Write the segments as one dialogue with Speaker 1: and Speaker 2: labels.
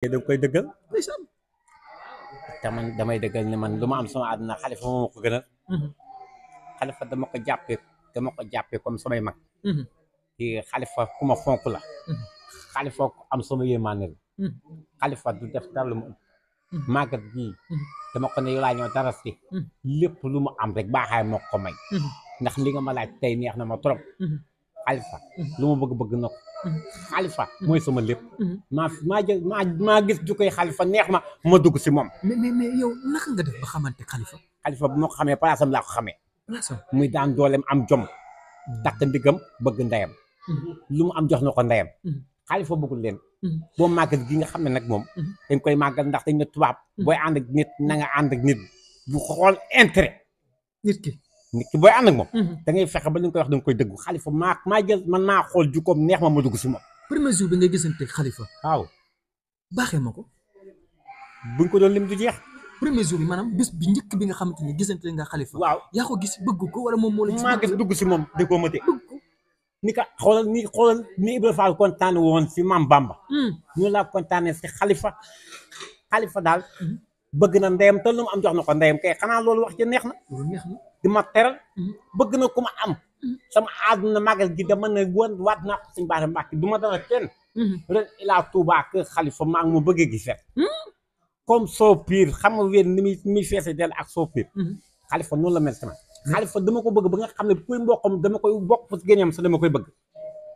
Speaker 1: da koy dëggal
Speaker 2: ndeysaan.
Speaker 1: te man damay dëggal ne man lu ma am sama àdduna xalifa moo ko gënal xalifa dama ko jàppee comme samay mag kii xalifa ku ma fonk la xalifa ku am sama yéemaane la xalifa du def dara lu mu màggat gii dama ko ne yow laa ñëw dara si lépp lu mu am rek baaxaay moo ko may ndax li nga ma laaj tey neex na ma trop xalifa lu ma bëgg na ko xalifa mooy sama lépp maa gis ju koy xalifa neex ma dugg si moom
Speaker 2: mais yow naka nga def ba xamante xalifa
Speaker 1: bu ma ko xamee palaasam laa ko xamee muy daan dooleem am jom takk ndigam bëgg ndeyam lu mu am jox na ko ndeyam xalifa bëggul leen boo màggal gi nga xam ne nag moom dañ koy màggal ndax dañ ne tubaab booy ànd ak nit na nga ànd ak nit bu xool intérêt
Speaker 2: nit ki
Speaker 1: booy ànd ak moom da ngay fexe ba li nga koy wax da nga koy dëggu xalifa maa jël man maa xool jukkoom neex ma dugg si moom
Speaker 2: premier jour bi ngay gisante xalifa
Speaker 1: waaw
Speaker 2: baaxee ma ko
Speaker 1: buñ ko doon lim du jeex
Speaker 2: premier jour bi maanaam bis bi njëkk bi nga xamante ni gisante nga xalifa
Speaker 1: waaw
Speaker 2: yaa ko gis bëgg ko wala moom moo la gis
Speaker 1: maa gis dugg si moom da koo mëtee
Speaker 2: bëgg ko
Speaker 1: ni ka xoolal ni Ibra Fall kontaane woon si Maam Bamba ñu laa kontaane si xalifa daal bëgg na ndeyam te lu mu am jox na ko ndeyam kay xanaa loolu wax ci neex na
Speaker 2: loolu neex na
Speaker 1: di ma teral bëgg na ku ma am sama àdduna magal gi dama ne waat naa ko suñ baata mbàkki du ma dara kenn ren ilaa Touba kër xalifa maa ngi mu bëggee gi fet comme soo piir xam nga wéen ni muy feese del ak soo piir xalifa noonu la mel sama xalifa dama ko bëgg ba nga xam ne kuy mboqam dama koy bokk fa si géñam sax dama koy bëgg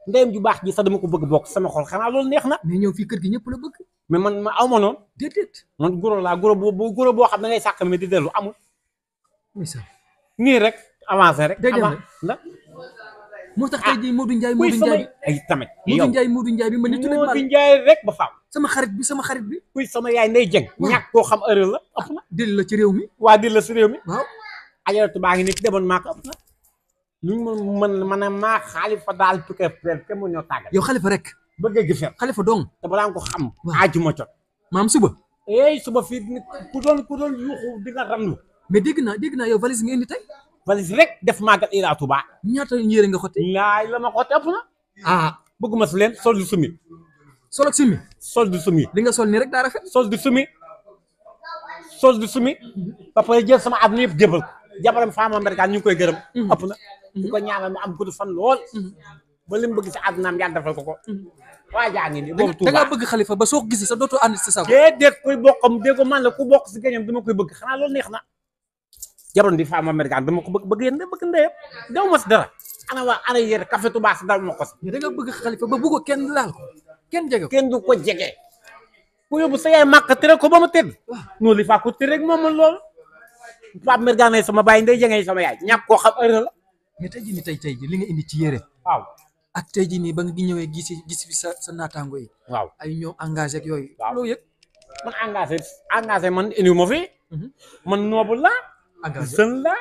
Speaker 1: ndeyam ju baax ji sax dama ko bëgg bokk sama xol xanaa loolu neex na
Speaker 2: mais ñëw fii kër gi ñëpp la bëgg
Speaker 1: mais man ma aw ma noonu
Speaker 2: déedéet
Speaker 1: man goro laa goro boo xam da ngay sàq mi di dellu amul nii rek avancé rek la
Speaker 2: moo tax tey jii Modou Ndiaye
Speaker 1: ay tamit
Speaker 2: Modou Ndiaye bi ma ni tuddee
Speaker 1: Modou Ndiaye rek ba faaw
Speaker 2: sama xarit bi
Speaker 1: kuy sama yaay Ndey Jeng ñàkk koo xam heure la ëpp na
Speaker 2: dil la ci réew mi
Speaker 1: waa dil la si réew mi
Speaker 2: waaw
Speaker 1: ajaratu baa ngi ni ci demoon maa ko ëpp na luñ mën a maa xalifa daal tukkee te mu ñoo tàggal
Speaker 2: yow xalifa rek
Speaker 1: bëggee gi fer
Speaker 2: xalifa dong
Speaker 1: te balaa nga ko xam aajuma jot
Speaker 2: maam suba
Speaker 1: suba fii ku doon yuuxu di nga ramlu
Speaker 2: mais dégg naa yow valise nga indi tey
Speaker 1: valise rek def màggal Ila Touba
Speaker 2: ñaata yére nga xotti
Speaker 1: laay la ma xotti ëpp na bëgguma si leen sol du sumi
Speaker 2: sol ak simi
Speaker 1: sol du sumi
Speaker 2: li nga sol nii rek daa rafet
Speaker 1: sol du sumi ba pare jël sama àdduna yëpp jébal ko jabaram Fama Mbergane ñu ngi koy gërëm ëpp na ñu ko ñaanal mu am gudd fan lool ba li mu bëgg si àddunaam yàlla defal ko waa jaa ngi nii boobu Touba
Speaker 2: da ngaa bëgg xalifa ba soo ko gisee sa dootoo ànd si sa
Speaker 1: déedéet kuy bokkam dégg ko man la ku bokk si géñam dama koy bëgg xanaa loolu neex na jabaram di Fama Mbergane dama ko bëgg yéen da bëgg ndeyam daw ma si dara ana yére café Touba si daw ma ko si
Speaker 2: da nga bëgg xalifa ba bëgg kenn laal ko kenn jege ko
Speaker 1: kenn du ko jege ku yóbbu sa yaay màkk tere ko ba ma tëdd noonu li faa ko tere rek moom man loolu Fama Mbergane sama baay Ndey Jeng sama yaay ñàkk koo xam heure la
Speaker 2: mais tey jii nii tey jii li nga indi ci yére
Speaker 1: waaw
Speaker 2: ak tey jii nii ba nga ñëwee gis fi sa naataango yi
Speaker 1: waaw
Speaker 2: ay ñoom engagé ak yooyu loo yëg
Speaker 1: man engagé man indi ma fi man noobu la jeune la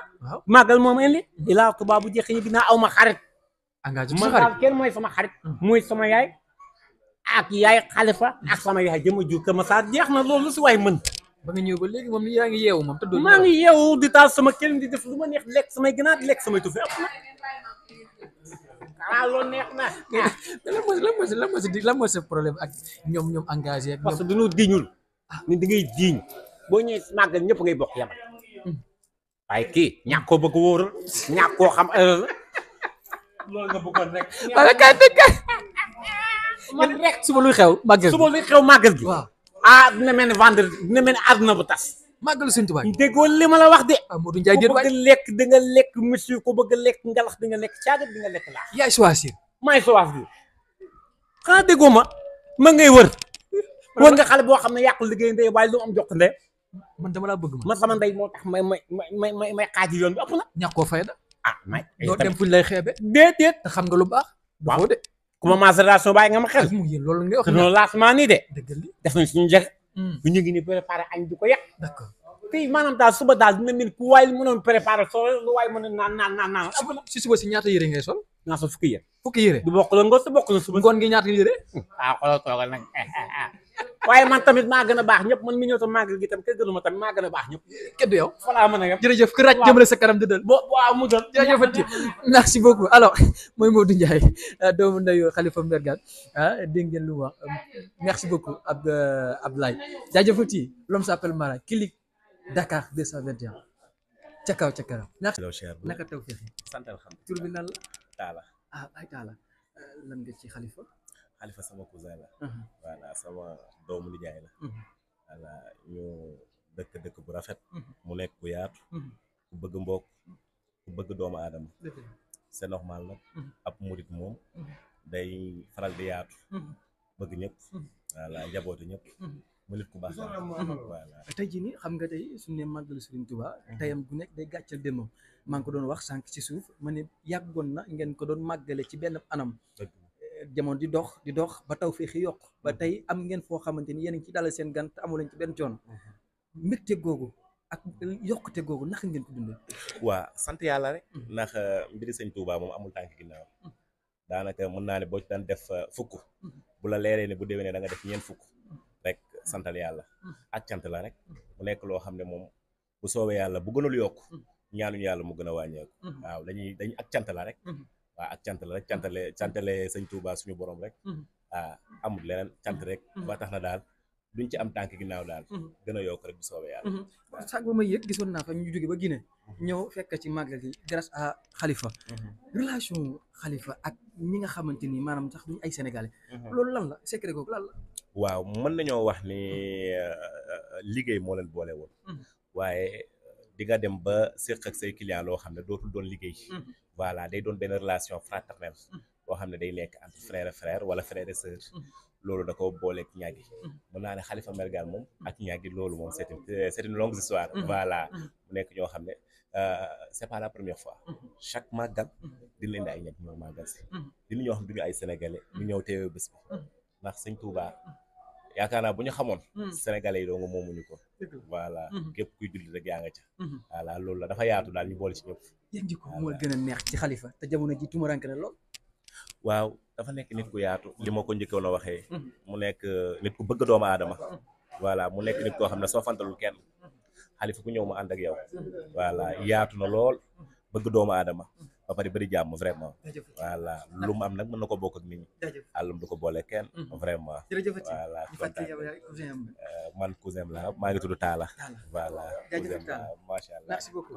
Speaker 1: màggal moom indi Ila Touba bu jeexee yëg naa aw ma xarit
Speaker 2: engagé
Speaker 1: man daal kenn mooy sama xarit muy sama yaay ak yaay xalifa ak sama yaay jëma ju Kër Massar jeex na loolu si waay mën
Speaker 2: ba nga ñëw ba léegi moom yaa ngi yeewu moom tëddoo
Speaker 1: maa ngi yeewu di taal sama kenn di def lu ma neex lekk samay ginaar di lekk samay tufe ëpp na loolu neex na
Speaker 2: lan mooy sa problème ak ñoom engagé
Speaker 1: parce que dañoo diiñul ni da ngay diiñ boo ñëwee màggal ñëpp ngay bokk yamal waaye kii ñàkk koo bëgg wóoral ñàkk koo xam heure la loolu nga bëggoon rek
Speaker 2: wala kay dëgg
Speaker 1: man rek
Speaker 2: suba luy xew màggal gi
Speaker 1: waaw dina mel ni vendredi dina mel ni àdduna bu tas
Speaker 2: màggalu Sëñ Tuubaa
Speaker 1: déggoo li ma la wax de
Speaker 2: Modou Ndiaye déet waay
Speaker 1: ku bëgg lekk di nga lekk monsieur ku bëgg lekk ngalax di nga lekk caagat di nga lekk laax
Speaker 2: yaay choisir
Speaker 1: maay sowaas bi xanaa déggoo ma ngay wër nga xale boo xam ne yàqul liggéey ndey waaye lu am jox ndey
Speaker 2: man dama laa bëgg
Speaker 1: man sama ndey moo tax may xaaji yoon bi ëpp na
Speaker 2: ñàkkoo fayda
Speaker 1: may
Speaker 2: doo dem fuñ lay xeebe
Speaker 1: déedéet
Speaker 2: te xam nga lu baax waaw de
Speaker 1: ku ma maceration bàyyi nga ma xel
Speaker 2: mu yéen loolu nga wax
Speaker 1: noonu lancement nii de
Speaker 2: dëgg li
Speaker 1: def nañ suñu njëkk bu ñu ngi ni préparé añ di ko yàq
Speaker 2: d'accord
Speaker 1: fii maanaam daal suba daal dina mel ku waay mënoon préparé soo lu waay mën a naan
Speaker 2: si suba si ñaata yére ngay sol
Speaker 1: naa so fukki yére
Speaker 2: fukki yére
Speaker 1: du bokk la ngoon sa bokk la suba
Speaker 2: ngoon gi ñaata yére
Speaker 1: xoolal toogal nag waaye man tamit maa gën a baax ñëpp man mi ñëw tam màggal gi tam kër gënuma tamit maa gën a baax ñëpp
Speaker 2: kenn du yow.
Speaker 1: falaa mën a yem
Speaker 2: jërëjëf ku ràcc jëmale sa kanam dëddal.
Speaker 1: waaw mu doon
Speaker 2: jërëjëfati merci beaucoup alors mooy Modou Ndiaye doomu ndeyu Khalifa Mbergane dégg ngeen lu mu wax merci beaucoup Abdoulaye jaajëfati l'homme s'appelle Mara Click Dakar 221 ca kaw ca kanam merci. naka taw feexi
Speaker 1: sant alhamdulilah
Speaker 2: tur bi nan la
Speaker 1: taala
Speaker 2: ay Talla lan nga ci Khalifa.
Speaker 1: Khalifa sama cousin la voilà sama doomu nijaay la voilà ñu dëkk bu rafet mu nekk ku yaatu ku bëgg mbokk ku bëgg doomu aadama c'est normal nag ab murit moom day faral di yaatu bëgg ñëpp voilà njabootu ñëpp mu nit ku baax voilà
Speaker 2: tey jii nii xam nga tey suñu ne màggalu Serigne Touba teyam gu nekk day gàccal démbam maa ngi ko doon wax sànq ci suuf ma ne yàggoon na ngeen ko doon màggale ci benn anam jamono di dox ba taw fii yokk ba tey am ngeen foo xamante ni yéen a ngi ci dalal seen gan te amu leen ci benn coono mbégte googu ak yokkute googu naka ngeen ko dundee.
Speaker 3: waa sant yàlla rek ndax mbiri sëñ Touba moom amul tànk ginnaaw daanaka mën naa ne boo ci daan def fukk bu la leeree ne bu déwénee da nga def ñeent fukk rek santal yàlla ak cant la rek mu nekk loo xam ne moom bu soobee yàlla bu gënul yokk ñaanuñu yàlla mu gën a wàññeeku waaw dañuy ak cant la rek waaw ak cant la rek cantale sëñ Touba suñu borom rek waaw amul leneen cant rek ba tax na daal duñ ci am tànk ginnaaw daal gën a yokk rek bu soobee yàlla
Speaker 2: sax ba ma yëg gisoon naa fa ñu jóge ba Guinée ñëw fekk ci màggal gi grâce à Khalifa relation Khalifa ak ñi nga xamante ni maanaam sax duñ ay sénégalais loolu lan la secret googu lan la
Speaker 3: waaw mën nañoo wax ni liggéey moo leen boole woon waaye di nga dem ba séq ak say client loo xam ne dootul doon liggéey voilà day doon benn relation fraternelle boo xam ne day nekk entre frère et frère wala frère et sœur loolu da ko booleeg ñaagi mën naa ne Khalifa Mbergane moom ak ñaagi loolu moom c'est une longue histoire voilà mu nekk ñoo xam ne c'est pas la première fois chaque màggal dina indi ay ñag ñoo màggal si dina ñoo xam ne duñu ay sénégalais ñu ñëw teewee bés bi ndax sëñ Touba yaakaar naa bu ñu xamoon sénégalais yi doo nga moomuñu ko voilà képp kuy julli rek yaa nga ca voilà loolu la dafa yaatu daal ñu boole ci ñëpp
Speaker 2: yéen jikko moo gën a neex ci Khalifa te jamono ji tumuranke na lool
Speaker 3: waaw dafa nekk nit ku yaatu li ma ko njëkkoon a waxee mu nekk nit ku bëgg doomu aadama voilà mu nekk nit koo xam ne soo fantalul kenn Khalifa ku ñëw mu ànd ak yow voilà yaatu na lool bëgg doomu aadama ba pare bëri jàmm vraiment voilà lu mu am nag mën na ko bokk ak nit ñi àllum du ko boole kenn vraiment voilà man cousin la maa ngi tudd Talla voilà cousin la macha allah
Speaker 2: merci beaucoup.